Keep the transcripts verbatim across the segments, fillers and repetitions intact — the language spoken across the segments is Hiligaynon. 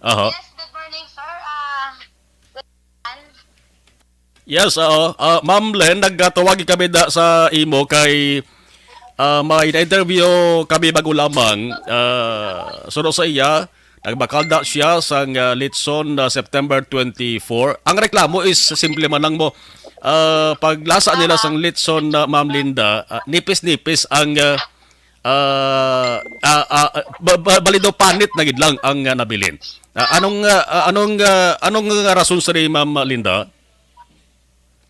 Aha. Yes, good morning, sir. Ah, Yes, oo. Ah, Ma'am Len, nagkatawag kami da sa imo kay, ah, may na-interview kami bago lamang. Ah, suno sa iya, nagbakal na siya sang, ah, litson na September twenty-four. Ang reklamo is simple man lang mo. Ah, paglasa nila sang litson na Ma'am Linda, ah, nipis-nipis ang, ah, ah, ah, ah, ba- ba- balido panit na gid lang ang, ah, nabilin. Ah, anong, ah, ah, anong, ah, anong, ah, rason sa ni Ma'am Linda?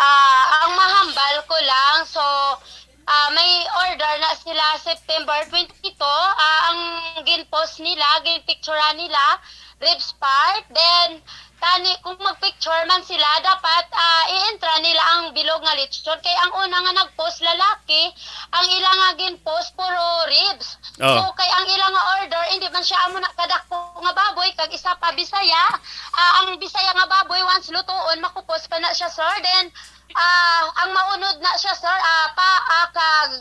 Ah, ang mahambal ko lang, so, ah, may order na sila September twenty-two. Ah, ang gin-post nila, gin-picturean nila, ribs part. Then, tani, kung mag-picture man sila, dapat, ah, i-entra nila ang bilog nga lechon. Kay ang una nga nag-post lalaki, ang ila nga gin-post puro ribs. Oh. So, kay ang ila nga order, hindi man siya amo na kadako nga baboy, kag isa pa Bisaya. Ah, ang Bisaya nga baboy, once lutuon, makupos pa na siya, sir. Then, ah, ang maunod na siya, sir, ah, pa, ah, kag,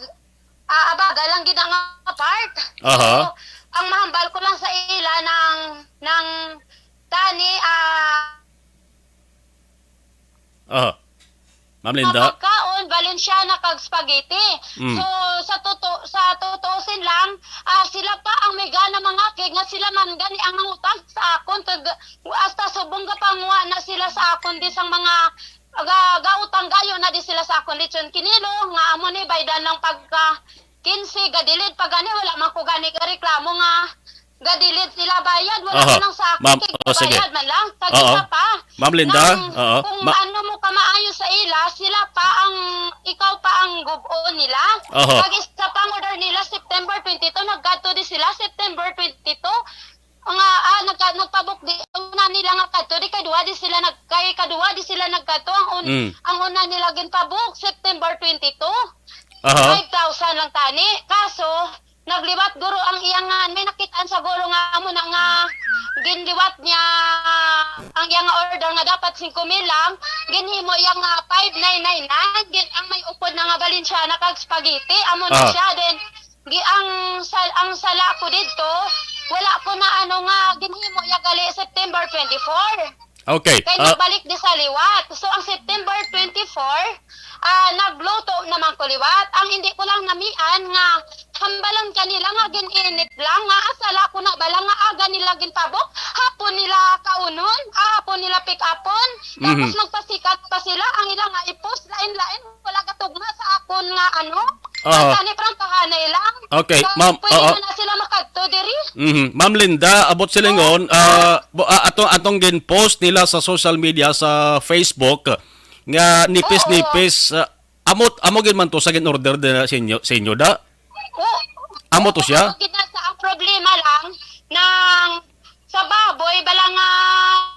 ah, abaga lang gid nga part. Aha. So, ang mahambal ko lang sa ila ng, ng tani, ah, Aha. Ma'am Linda? Pagkaon, Valenciana kag spaghetti. Mm. So, sa tuto-, sa tutuusin lang, ah, sila pa ang may gana mangakig nga sila man gani ang mangutang sa akon. Kag hasta subong gapanguha na sila sa akon di sang mga ga-, gautang gayo na di sila sa akon lechon kinilo, nga amo ni baydan lang pagka quince, gadilid pa gani, wala man ko gani ka reklamo nga gadilid sila bayad, wala Aha. man lang sa akin, Ma'am, kay oh, sige. Bayad man lang, kag Oo. Isa pa, Ma'am Linda, nang oo. Kung Ma- ano mo ka maayo sa ila, sila pa ang, ikaw pa ang gub-on nila. Aha. Kag isa pa ang order nila, September twenty-two, nagkadto di sila, September twenty-two, nga, ah, nagka-, nagpabook di, una nila nga kadto, di kay duha di sila nag-, kay kaduha di sila nagkadto, ang un-, Mm. ang una nila ginpabook, September twenty-two. Aha. Five thousand lang tani. Kaso, nagliwat guro ang iyang, ah, may nakitaan sa guro nga amo na nga ginliwat niya ang iyang order nga dapat singko mil lang, ginhimo iya nga five nine nine nine. Gin-, ang may upod na nga Valenciana kag spaghetti, amo na Ah. siya. Then, gi-, ang sal-, ang sala ko didto, wala ko na ano nga ginhimo iya gali September twenty-four. Okay, Kay ah, nagbalik di sa liwat. So, ang September twenty-four, ah, nagluto naman ko liwat. Ang hindi ko lang namian nga hambalan kanila nga gin-init lang, nga asala ko na bala nga aga nila ginpabok, hapon nila kaunon, ah, hapon nila pick-upon. Tapos Mhm. magpasikat pa sila, ang ila nga ipos, lain-lain, wala gatugma sa akon nga ano, Aha. Ang tani prangkahanay lang. Okay, So, ma'am, pwede oo. man na sila makadto diri. Mhm. Ma'am Linda, abot silingon, ah, bu-, ah, ato, atong gin-post nila sa social media, sa Facebook, nga nipis-nipis, ah, amo, amo gid man to sa gin-order din sa inyo, sa inyo, da? Oo. Amo to siya? Oo, gid na sa, ang problema lang, nang sa baboy, bala nga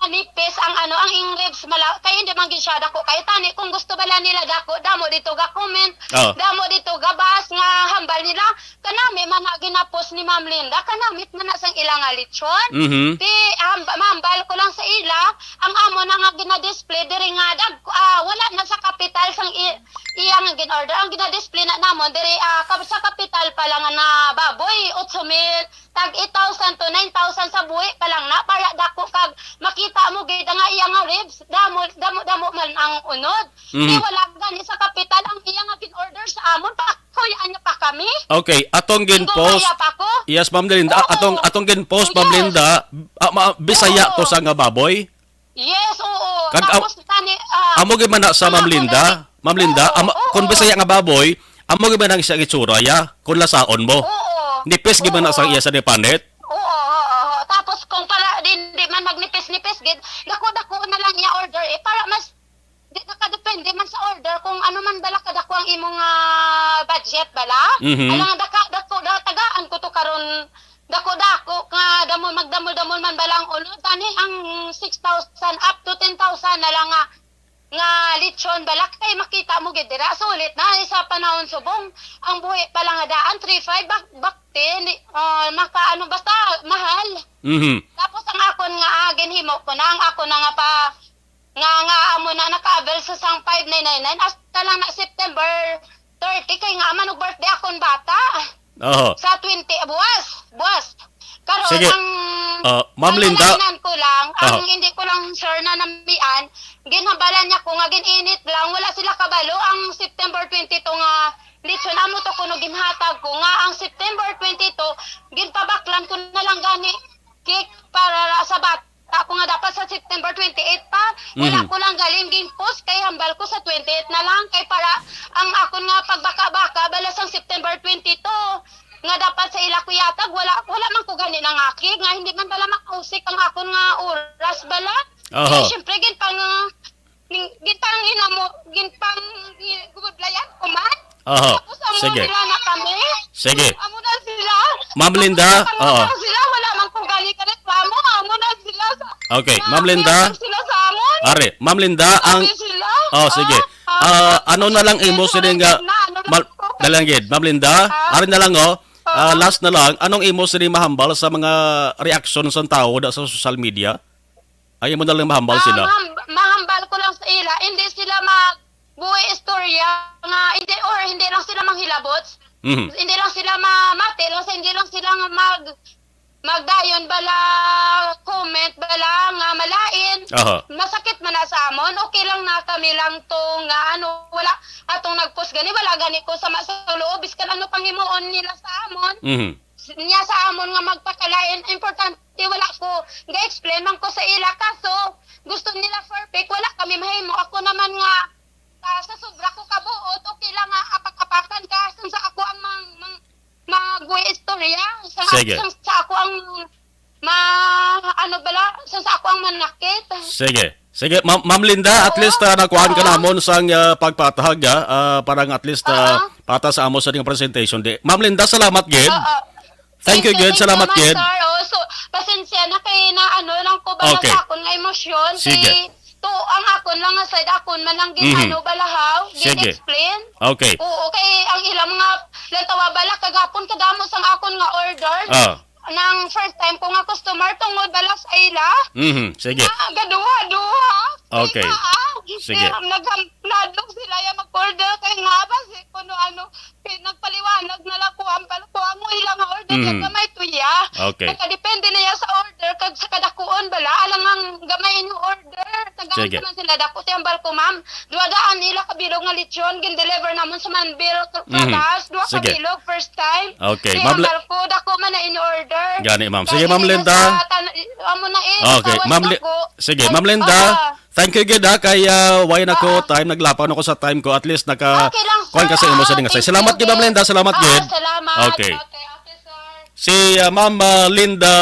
nipis ang ano, ang ing ribs mala-, kay hindi man gid siya dako. Kay tani, kung gusto bala nila dako, damo dito ga comment, Oh. damo dito ga bas nga hambal nila. Kanami man na ginapos ni Ma'am Linda, kanamit man na sang ilang nga lechon. Mhm. Ti, hamba-, mahambal ko lang sa ila, ang amo na nga gina-display diri nga dag-, ah, wala na sa kapital sang i-, iya nga gin-order. Ang gina-display na namon diri, ah, kab-, sa kapital pa lang na baboy, otso mil, tag eight thousand to nine thousand sa buhi pa lang na, para dako kag makita mo gid nga iya nga ribs, damo, damo, damo man ang unod. Mhm. Di wala gani sa kapital ang iya nga gin-order sa amon, pa kuyaan niya pa kami. Okay, atong Tingko gin-post. Kaya pa ko. Yes, Ma'am Linda. Oo. Atong, atong gin-post, Ma'am Yes. Linda, ah, ma-, Bisaya to Oo. sa nga baboy? Yes, oo. Kag, Tapos, tani, ah, Amo gid man na sa ang Ma'am ako Linda. na- Ma'am Linda, Oo, ama, oo. kung Bisaya nga baboy, amo gid man ang siya gitsura ya, kung lasaon mo. Oo. Nipis gid man na sa Oo. iya sa nipanit. Oo, oo, oo. Tapos kung para din, di man magnipis-nipis gid, dako-dako na lang iya order eh. Para mas, di, nakadepende man sa order kung ano man bala kadako ang imong, ah, budget bala. Mhm. Alang daka, dako, da-, tagaan ko to karon, dako-dako nga damo, magdamol-damol man bala ang ulo. Tani ang six thousand up to ten thousand na lang nga nga lechon bala kay makita mo gid dira, sulit na. Sa panahon subong, ang buhi pa lang nga daan, three five, bak-, bakti, ni, ah, maka, ano, basta mahal. Mhm. Tapos ang akon nga, ah, ginhimo ko na, ang ako na nga pa, nga, nga amo na naka-avail sa sang five nine nine nine, hasta lang na September thirty, kay nga man og birthday akon bata. Oho. Sa twenty, buwas, buwas. Karon Sige. ang Ah, Ma'am Ang Linda. Nalainan ko lang, ang Ah. hindi ko lang sure na namian, ginhambalan niya ko nga gin-init lang, wala sila kabalo ang September twenty-two nga lechon. Amo to kuno ginhatag ko nga ang September twenty-two, ginpabaklan ko na lang gani cake para sa bata ko nga dapat sa September twenty-eight pa. Wala Mhm. ko lang galing gin-post kay hambal ko sa twenty-eight na lang kay para ang akon nga pagbaka-baka bala sang September twenty-two nga dapat sa ila ko yatag, wala, wala man ko gani nangakig, nga hindi man bala makausik ang akon nga oras bala. Aha. Kaya syempre, ginpang, gin-, ginpang inamo, ginpang, gubudlayan ko man. Aha. Tapos amo Sige. nila na kami. Sige. Amo na sila. Ma'am Linda, Amo na oo. sila, wala man ko gani ka reklamo. Amo na sila sa Okay, na Ma'am Linda. Sila sa amon. Are, Ma'am Linda, ang Amo sila. Oh, sige. Ah, Ah, ano na lang imo Yes, sining, ah, na, ano lang mal-, ko. Dalanggid, Ma'am Linda, Ah. ari na lang, oh. Ah, Ah. last na lang, anong imo sining mahambal sa mga reaksyon sa tao da sa social media? Ay, imo na lang mahambal Ah, sila. maham-, mahambal ko lang sa ila, hindi sila magbuhi istorya nga, hindi, or hindi lang sila manghilabot. Mhm. Hindi lang sila mamati, lang sa, hindi lang sila nga mag-, magdayon bala, comment bala nga malain. Aha. Masakit man na sa amon, okay lang na kami lang to nga, ano, wala atong nag-post gani, wala gani ko sama sa loob, biskan ano pang himuon nila sa amon. Mhm. Niya sa amon nga magpakalain, importante wala ko ga-explain man ko sa ila, kaso gusto nila perfect, wala kami mahimo. Ako naman nga, ah, sa sobra ko kabuot, okay lang nga apak-apakan ka, sang sa ako ang mang, mang, magbuhi istorya, sa, Sige. sang sa ako ang ma, ano bala, sang sa ako ang manakit. Sige. Sige, Ma'am, Ma'am Linda, at Oo. least, ah, nakuhaan ka Oo. namon sang, ah, pagpatahag, ah, ah, para nga at least, ah, Oo. pata sa amo sa ating presentation. Di, Ma'am Linda, salamat gid. Oo. Thank you Thank you, gid, thank you, salamat Ma'am gid. Sir. Oh, so, pasensya na kay na ano lang ko bala Okay. sa akon nga emosyon. Sige. Kay to ang akon lang nga side, akon man lang gin Mhm. ano balahaw, Sige. gin-explain. Okay. Oo, kay ang ilang mga lantawa bala kagapon kadamo sang akon nga order. Ah. Nang first time ko nga customer tungod bala sa ila. Mhm, sige. Nga gaduha-duha. Okay. Kaya, ah, Sige. kaya naghamladlog sila ya mag-order kay nga ba si kuno ano, kay nagpaliwanag na lang ko ang pal-, ko ang ila nga order Mhm. nga gamay to ya. Okay. Nakadepende na ya sa order kag sa kadakuon bala, alang ang gamay inyo order. Tagaan Sige. naman sila dako ti hambal ko, ma'am. Duha daan ila ka bilog nga lechon gin-deliver namon sa Manbil, Mhm. Katas, duha ka Sige. bilog, first time. Okay, Kay Ma'am Le- hambal ko, dako man na in order. Gani, ma'am. Sige, Gani Ma'am nila Linda. sa tan-, amo na eh, Okay, kawas Ma'am na Li-, ko. sige, Ay, Ma'am Linda. ah. Thank you gid, ha, kay, ah, way na ko Ah. time, naglapaw na ko sa time ko. At least naka Okay lang, kuwan ka sir. sa imo sa Ah, dingasay. thank Salamat you gid, Ma'am gid. Linda. Salamat Ah, gid. salamat. Okay. Okay, okay, sir. Si, ah, Ma'am, ah, Linda